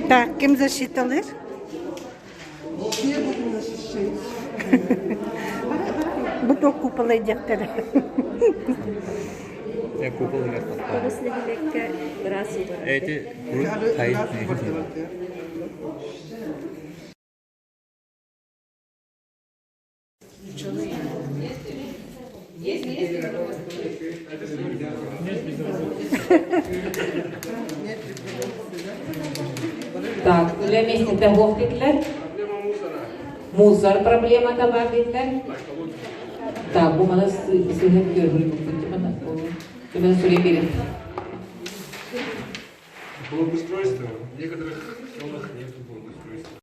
Так, ким засчиталыр? Бу туох купола диэхтэрэ. Купол игер Тоҕус нэһилиэккэ ыраас уу барар. Эти хайы Так, үлэ миэстэтэ суох диэтилэр. Мусор проблемата баар диэтилэр. Так, бу маны сыһын көрбүппүт. Түмэн суруйа биэрин. Благоустройство. В некоторых селах нет благоустройства.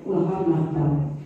Улахан махтал.